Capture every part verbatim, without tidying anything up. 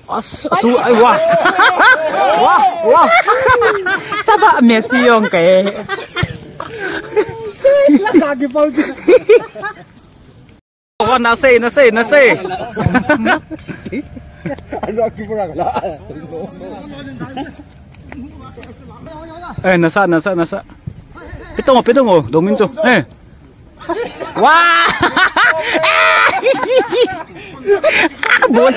As, asu, ai, wa. Wa, wa. Taba Messi jong kai. Wa, na sei, na sei, na sei. Eh, nasa, nasa, nasa. Pitong, pitong, oh, domin chu. Eh. Wow! Ball,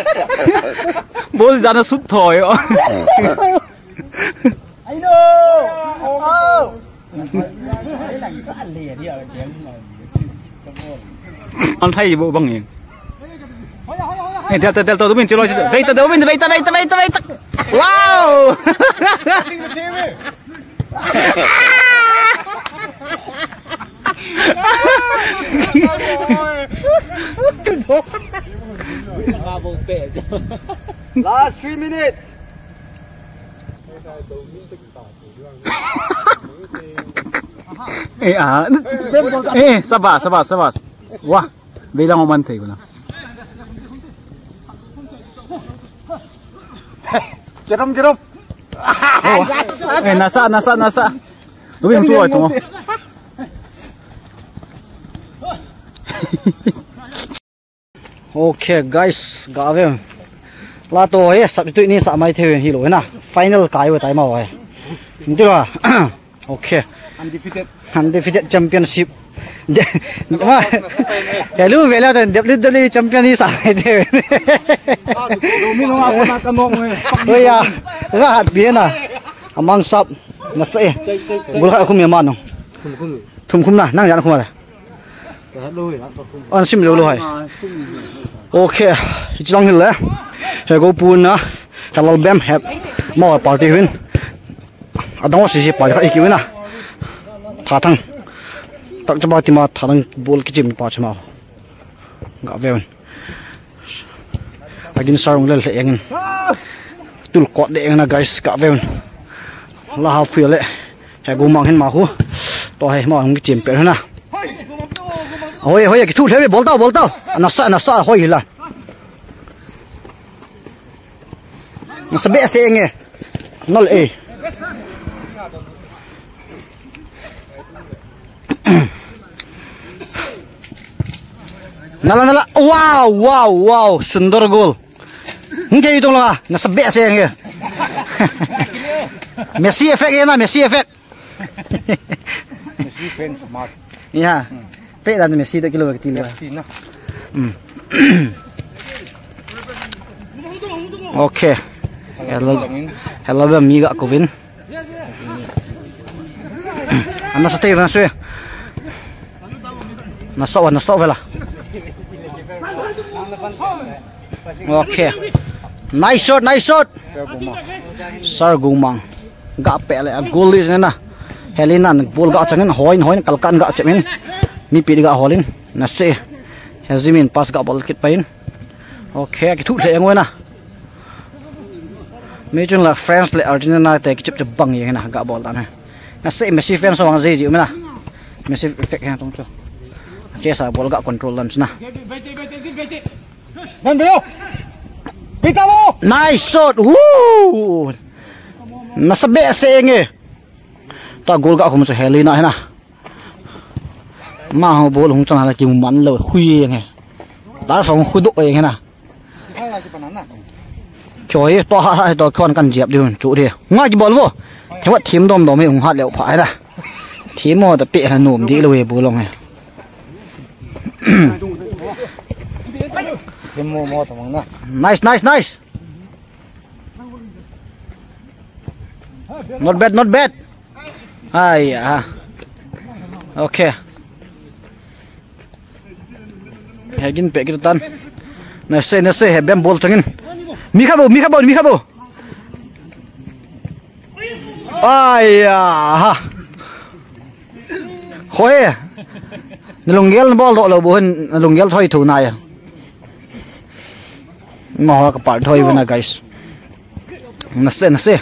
ball jana sut thoi. I know. Oh. An thai bu bang in. Eh, del ta, del ta, domin chilo. Veita, domin, veita, veita, veita, veita. Wow! Last three minutes. Eh, ah. Eh, sabas, sabas, sabas. Wah. Veilang man thei kona. Get him, get him. Oh. Eh, nasa, nasa, nasa. Domin chu ai tu. Okay, guys, ga ve. La to he, substitute ni sa mai thei hilou na. Final kai ve tai ma ve. Nti la. Okay. Undefeated. Undefeated championship. De, ma, hello, vela, W W E champion hi sa de. Domin nga ko na ka nong eh. Oh ya, ga hat bi na. Amang sap, na se. Bul kha khum ya ma no. Thum khum na, nang ya khum la. An sim lou lou hai. Okay, hichi lang hile. He go pu na, ka lal bem hep. Ma party win. Adang sisi pa kha iki wina. Thathang. Tak chaba tima thathang bol kichim pa chama. Ga veun. Agin sarung lel le engin. Tul kot de engna guys ga veun. La half field le. He go mang hin ma hu. To he ma hung kichim pe na. Hoi hoi kithu le bol tao bol tao. Nasa nasa hoi hila. Nasa behseh nge. Nal e. Nala, nala. Wow, wow, wow. Sundar goal. Nge itong la. Nasa behseh nge. Messi effect e na, Messi effect. Messi fans smart. Ya. Hmm. Pe dan Messi to kilo kati le. Messi na. Hmm. Okay. Hello. Hello, mi ga kovin. Ana sa te van sui. Na so, na so vela. Okay. Nice shot, nice shot. Sar Gumang. Ga pe le a goal is na. Helena bol ga changin hoin hoin kalkan ga chemin. Mi pi ga holin. Na se. Hejimin pass ga bol kit pain. Okay, kithu le ngoi na. Mi chun la France le Argentina te kichep chep bang ye na ga bol ta na. Na se Messi fans wang ji ji na. Messi effect ha tong chu. Che sa bol ga control lam na. Nice shot. Woo! Nasa behseh nge. Ta goal ga khum chu Helena hina. Ma ho bol hung chang la kimu man lou hui nge. Ta fa hung khudo nge na. Choi to ha ha to khon kan jep di hun chu di. Nga kibol vo. Thewa thim dom dom hi hung hat leu pha na. Thim mo ta pe la nom di lou e bol long he. Thim mo mo ta mang na. Nice, nice, nice. Not bad, not bad. Ai ah. Okay. He gin pe kit tan. Na se, na se, he bem bol changin. Mi kha bo, mi kha bo, mi kha bo. Ai ah. Hoi. Na lunggel bol doh lou bo hin, na lunggel thoi thu na ya. Ma ho ka par thoi vena guys. Na se, na se.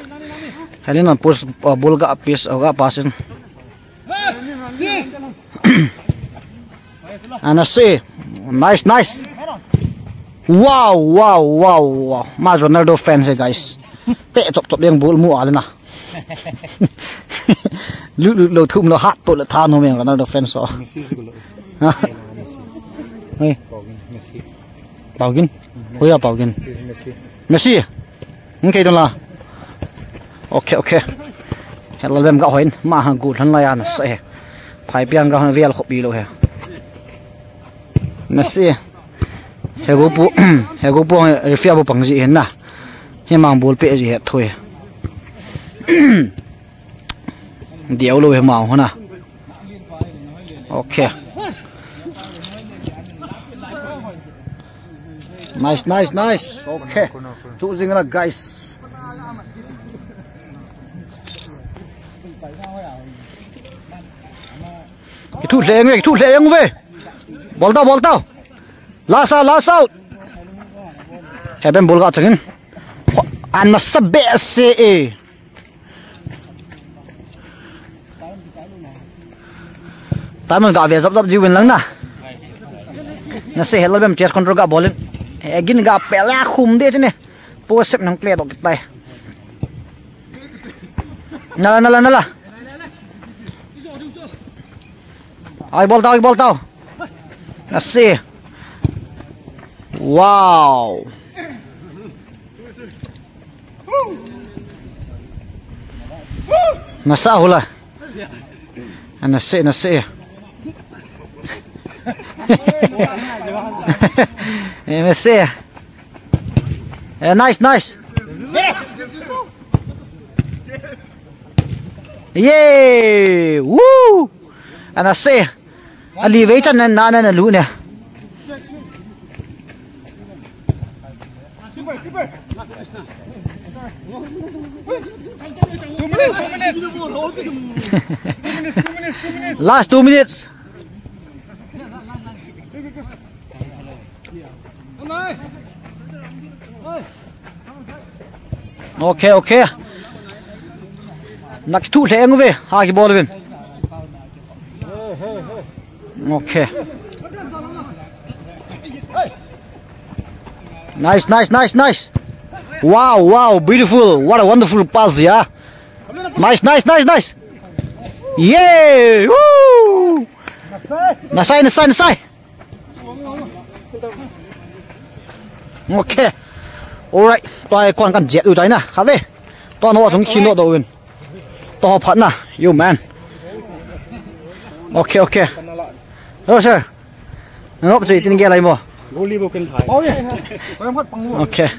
Helena push, uh, bol ga pass, uh, ga pass in. Ana se. Nice, nice. Wow, wow, wow, wow. Ma Ronaldo fans eh, guys. Pe chop chop yang bol mu ale na. Lut lut lo thum lo hat to le tha no meng Ronaldo fans so. Messi si ko lo. Ha? Messi. Hey. Pau Gin, Messi. Pau Gin. Hoiya Pau Gin? Messi. Messi. Hung kei don la. Okay, okay. Helal bem ga hoin. Ma ha gu lhan la ya na sa he. Phai piang ga hon vial khop bi lo he. Messi. He go pu, he go pu referee bu pang ji hen na. He mang bol pe ji he thoi. Diau lo he mau hona. Okay. Nice, nice, nice. Okay. Choosing la, guys. Kithu leng ve, kithu leng ve. Bol tao, bol tao. Last out, last out. Heben bol ga changin. Ana sa be se e. Taimon ga ve zap zap jiu vin lang na. Na se helal bem chest control ga bolin. He gin ga pela khum de chine. Po sep nang play dok tai. Nala, nala, nala. Ai bol tao, ai bol tao. Na se. Wow. Nasa hula. Nasa, nasa. Nasa. Eh, nice, nice. Yay! Woo! Nasa. Ali vei chan na na na lu ne. Two minutes, two minutes. Two minutes, two minutes, two minutes. Last two minutes. Okay, okay. Nak thu leng ve. Ha ki bol vin. Okay. Nice, nice, nice, nice. Wow, wow, beautiful. What a wonderful pass, yeah. Nice, nice, nice, nice. Yay! Woo! Nasai, nasai, nasai. Okay. Alright. Tua kon kan jet u tai na. Kha ve. Tua no sung khin no do win. Tua phat na. You man. Okay, okay. Hello, sir. Ngop chu itin gel ai mo. Goalie bo ken thai. Oh, yeah. Okay.